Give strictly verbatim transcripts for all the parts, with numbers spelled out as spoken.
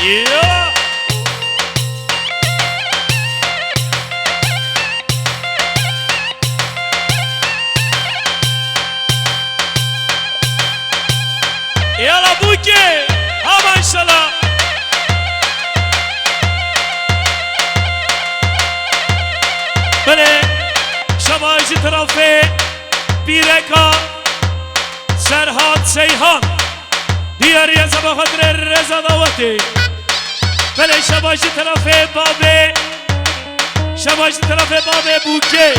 Ya! Yala bûkê! Ha maşallah! Belê, şaba ji terefê pîreka Serhat Seyhan. Diyariye şaba xatirê reza dawetê. Belê şaba ji terefê babê. Şaba ji terefê babê bûkê.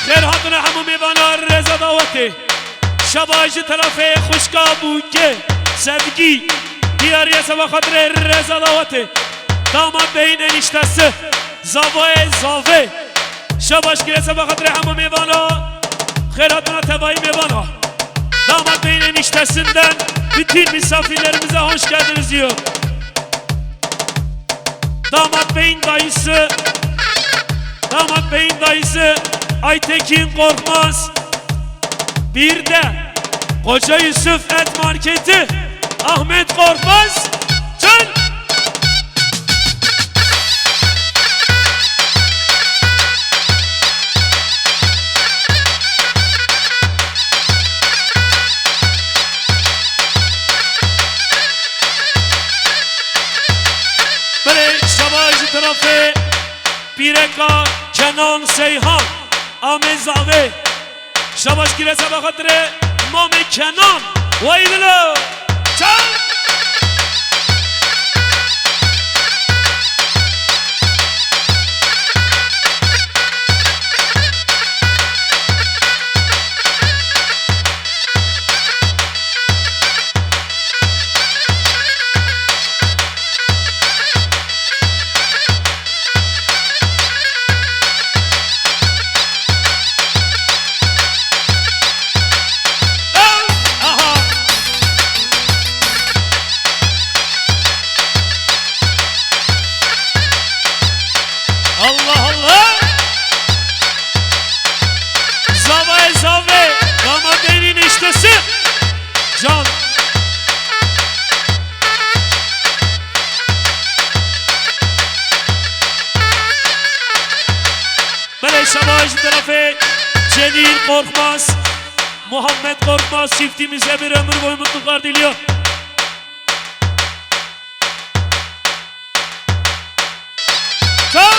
Xêr hatine hemû mêvana reza dawetê. Şaba ji terefê xwişka bûkê. Sevgî. Diyariye şaba xatirê reza dawetê. Damat beyîn eniştesi. Zavayê zavê. Şabaş kire şaba xatirê hemû mêvana. Xêr hatine tevayî mêvana. Damat Bey'in eniştesinden bütün misafirlerimize hoş geldiniz diyor. Damat Bey'in dayısı, Damat Bey'in dayısı Aytekin Korkmaz. Bir de Koca Yusuf Et Marketi Ahmet Korkmaz. Çal! Belê şaba ji terefê pîreka Kenan Seyhan, Amê Zavê. Şabaş kire şaba xatirê Mamê Kenan. Wey dilo. Çal! Aha! Allah Allah! Zavayê zavê, damat Bey'in eniştesi. Can. Belê şaba ji terefê Celîl Korkmaz, Muhammed Korkmaz çiftimize bir ömür boyu mutluluklar diliyor. Çal!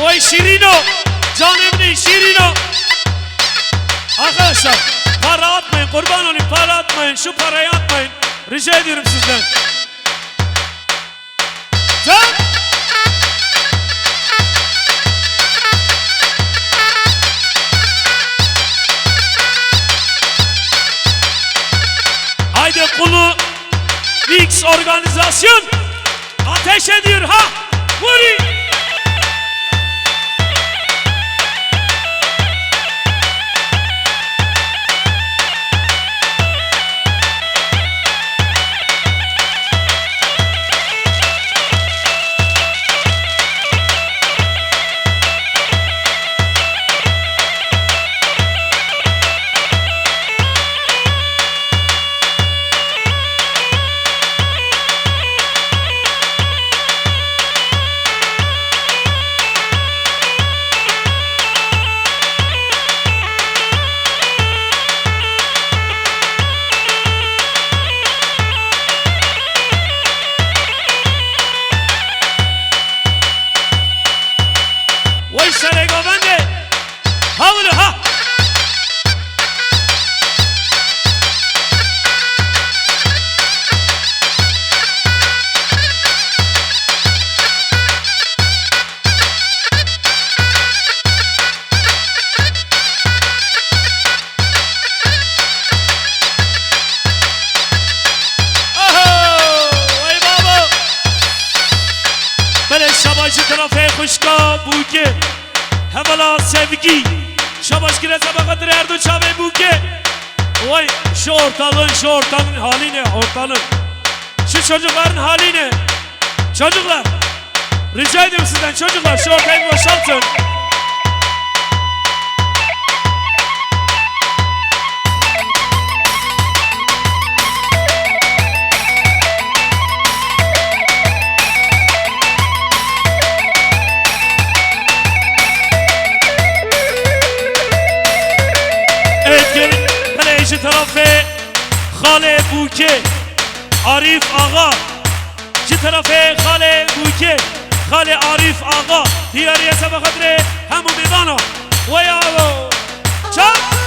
Vay şirîno, canê min ê şirîno. Arkadaşlar, para atmayın, kurban olayım, para atmayın, şu parayı atmayın. Rica ediyorum sizden. Çal! Haydi Kulu Mix Organizasyon ateş ediyor ha! Vuri! Wey serê govendê! Ha wilo ha! Aho! Ey babo! Belê şabaş ji terefê xwişka bûkê. Hevala Sevgi. Şabaş kire şaba xatir her du çavê bûkê. Vay şu ortalığın, şu ortalığın hali ne? Ortalığın. Şu çocukların hali ne? Çocuklar, rica ediyorum sizden çocuklar, şu ortayı bir boşaltın. Evet, gelin hele şu tarafı. Xalê Bûkê, Arîf Axa. Ji terefê Xalê Bûkê, Xalê Arîf Axa. Diyariye seba xatirê hemû mêdana. Wey alo. Çak!